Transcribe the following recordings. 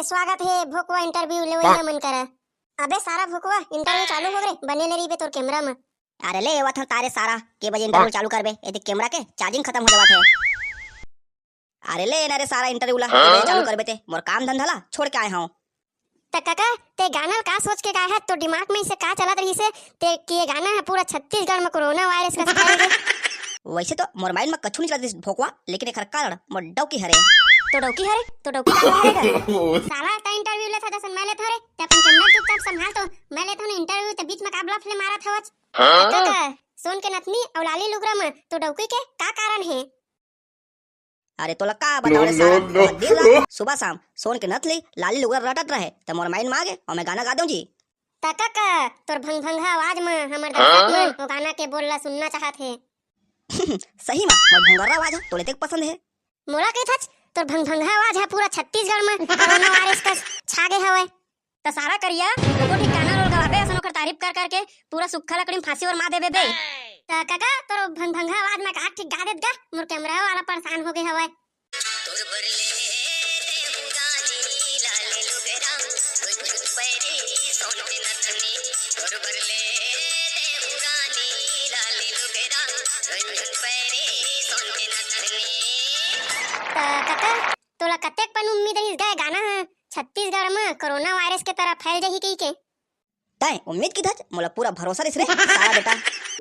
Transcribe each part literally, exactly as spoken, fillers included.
स्वागत हे भोकवा इंटरव्यू लेवइया मन करा। अबे सारा भोकवा, इंटरव्यू चालू हो रे, बने ले रहिबे तोर कैमरा म। अरे ले, एवत हन तारे सारा, के बजे इंटरव्यू चालू करबे? एदे कैमरा के चार्जिंग खत्म हो जावत हे। अरे ले ना रे सारा, इंटरव्यू ला के बजे चालू करबे ते? मोर काम धंधा ला छोड़ के आए हूँ। त कका, ते गाना ल का सोच के गाए हस? तोर दिमाग में इसे का चलत रहिसे ते कि ये गाना ह पूरा छत्तीसगढ़ म कोरोना वायरस कस फैल गे? वैसे तो मोर माइंड में कछु नहीं चलत रहिस भोकवा, लेकिन एकर कारण मोर डौकी हरे। तो डौकी हरे? तो डौकी का हरे गा? साला, त इंटरव्यू लेत हस जैसन मैं लेत हूँ रे। ते अपन कैमरा चुपचाप संभाल तो, मैं लेत हूँ ना इंटरव्यू, ते बीच में का ब्लफ ले मारत हवच? कका, सोन के नथनी अउ लाली लुगरा म तो डौकी के का कारण हे? अरे तोला का बताओ रे सारा, बहुत दिन रात सुबह शाम सोन के नथली लाली लुगरा रटत रहे, त मोर माइंड में आ गे अउ मैं गाना गा दूं जी। त कका, तोर भंगभंगा आवाज म हमर दर्शक मन ओ गाना के बोल ला सुनना चाहत हे। सही म मोर भंगर्रा आवाज ह तोले तेक पसंद हे। मोला कहिथच, तोर भंगभंगा आवाज ह पूरा छत्तीसगढ़ म कोरोना वायरस कस छा गे हवय। त सारा करिया, एको ठीक गाना ल गवाबे असन ओकर तारीफ कर करके पूरा सुक्खा लकड़ी म फांसी ओरमा देबे बे। त कका, तोर भंगभंगा आवाज म का ठीक गा देत गा, मोर कैमरा वाला परेशान हो गे हवय। त कका, तोला कतेक पन उम्मीद रहिस गा गाना ह छत्तीसगढ़ म कोरोना वायरस के तरह फैल जाही कहिके? तैं उम्मीद किथच, मोला पूरा भरोसा रहिस रे सारा बेटा।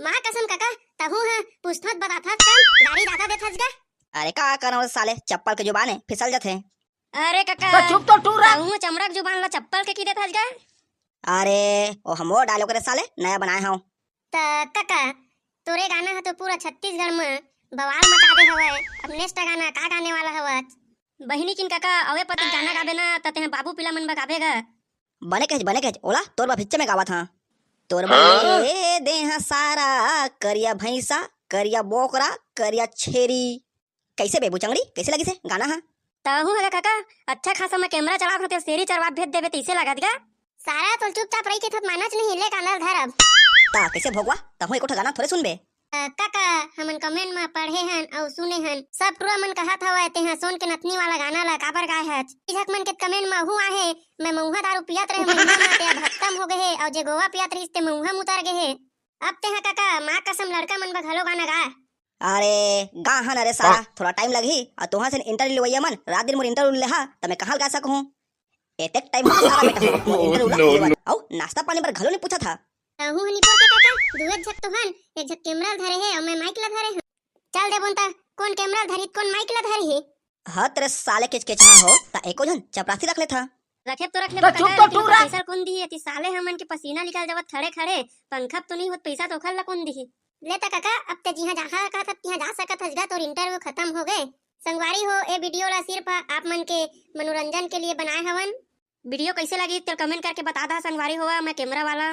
माँ कसम कका, तहूँ ह पूछथस बताथस कम, गारी जादा देथस गा। अरे का करंव रे साले, चप्पल के जुबान हे, फिसल जथे। अरे कका, त चुप तो टूरा। तहूँ चमड़ा के जुबान ला चप्पल के की देथस गा? अरे, ओ हमर डायलॉग रे साले, नया बनाए हंव। त कका, तोरे गाना ह तो पूरा छत्तीसगढ़ म बवाल मचा दे हवय। अब नेक्स्ट गाना का गाने वाला हवच? बहिनी किन कका, अवे पति गाना गाबे ना, त तेहा बाबू पिला मन बर गाबे गा। बने कहेच, बने कहेच, ओला तोर बर फिच्चे में गावत हंव। तोर बर ले दे हंव सारा, करिया भैंसा, करिया बोकरा, करिया छेरी। कइसे बे बुचंगड़ी, कइसे लगिस हे गाना ह? तहूँ ह गा कका, अच्छा खासा मैं कैमरा चलात हंव, ते शेरी चरवा भेज देबे तइसे लागत गा। सारा तोल चुपचाप रही के थत मानच नहीं, ले कांदा ल धर अब। त कइसे भोकवा, तहूँ एको ठो गाना थोरे सुनबे? अ, कका, हमन कमेंट म पढ़े हन अउ सुने हन, सब टूरा मन कहत हवय, तेहा सोन के नथनी वाला गाना ला काबर गाए हच? झक मन के कमेंट म हूँ आहे, मैं मउहा दारू पियत रहे महीना म, ते अब खत्म हो गे हे, अउ जे गोवा पियत रहिस, ते मउहा म उतर गे हे। अब तेहा कका, माँ कसम लड़का मन बर घलो गाना गा। अरे, गा हन अरे सारा, थोड़ा टाइम लगही, अउ तुहर सन इंटरव्यू लेवइया मन रात दिन मोर इंटरव्यू ले हा, त मैं कहाँ गा सकहूँ? एतेक टाइम हो सारा बेटा हो, मोर इंटरव्यू ला लेवत, अउ नाश्ता पानी बर घलो नहीं पूछत हा। तहूँ हनी तोर के कका, दुए झक तो हन, एक झक कैमरा ल धरे हे, अउ मैं माइक ला धरे हूँ। चल दे बोन त, कोन कैमरा ल धरही, कोन माइक ला धरही? हत रे साले केचकेचहा हो, त एको झन चपरासी रख लेथा। रखे तो रख ले त बे चुप कका, तो लेकिन टूरा। पैसा कोन दिही? एती साले हमन के पसीना निकल जावत खड़े खड़े, पंखा तो नहीं होत, पैसा तो ओखर ला कोन दिही? ले त कका, अब ते जिहाँ जाहा कहत हस, तिहाँ जा सकत हस गा, तोर इंटरव्यू खत्म हो गे। संगवारी हो, ए वीडियो ला सिर्फ आप मन के मनोरंजन के लिए बनाए हवन। वीडियो कइसे लगी, तेल कमेंट करके बता दा संगवारी हो, मैं कैमरा वाला।